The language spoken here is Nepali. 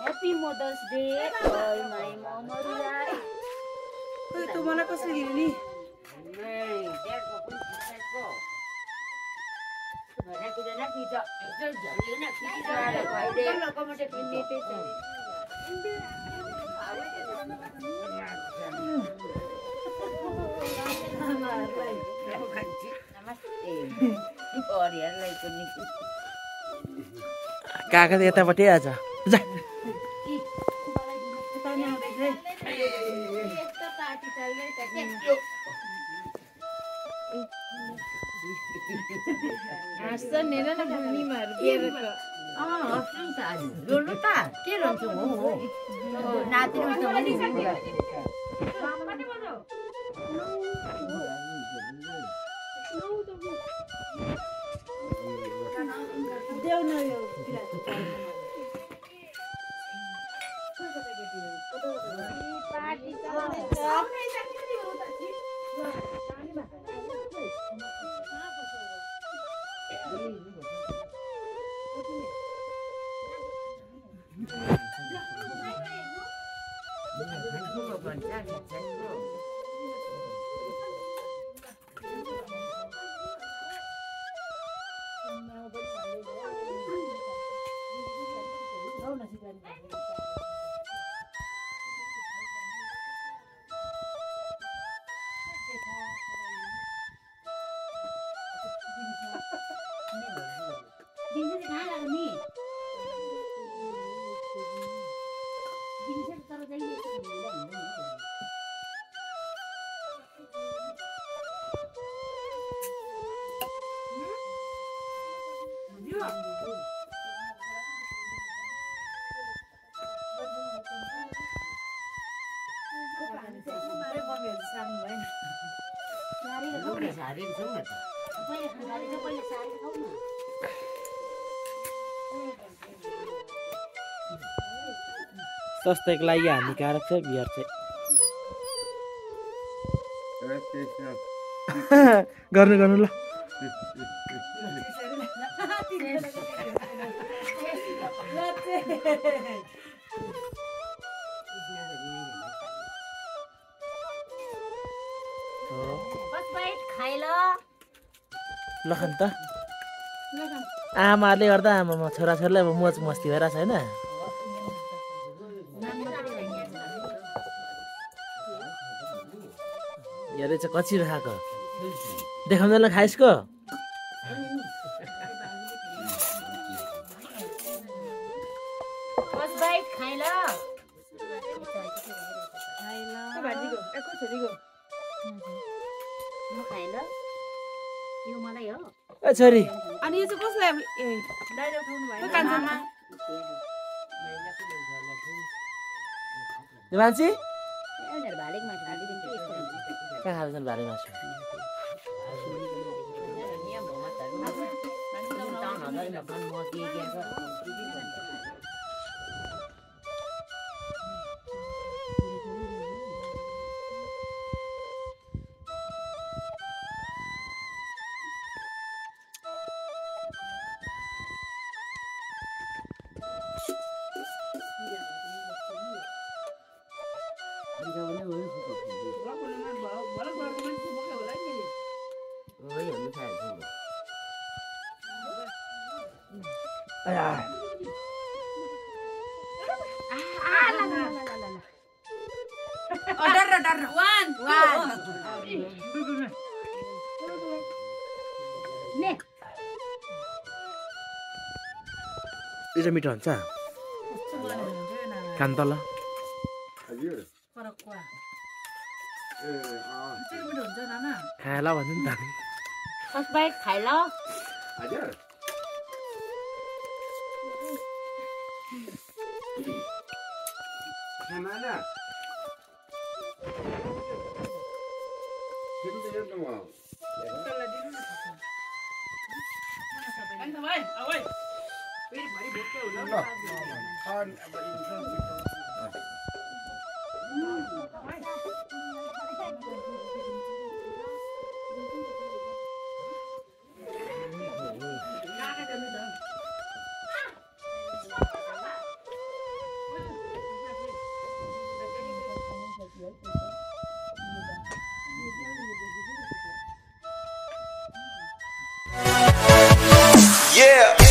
Happy Mother's Day, all my mom. तू मला कसं गेली काका यतापट्टि आज जा स्वास्थ्यको लागि हानिकारक छ बियर चाहिँ गर्नु गर्नु ल लखन त आमाले गर्दा आमा छोराछोरीलाई अब मोज मस्ती भइरहेछ होइन हेरे चाहिँ कची राखेको देखाउँदैन खाइसको छोरी अनि यो चाहिँ कसलाई डाइरेक्ट उठाउनु भयो कान्छामा मान्छे भालेक मासु कहाँ खान्छन् भाले मासु यो मिठो हुन्छ खान त ल खाएला भन्नु नि त फर्स्ट बाइट खाइ ल Mana? Kita tu yang tu mau. Anh thầm ơi, ơi. Bây giờ phải đi buộc kêu lớn. Con apa ini kan? Yeah.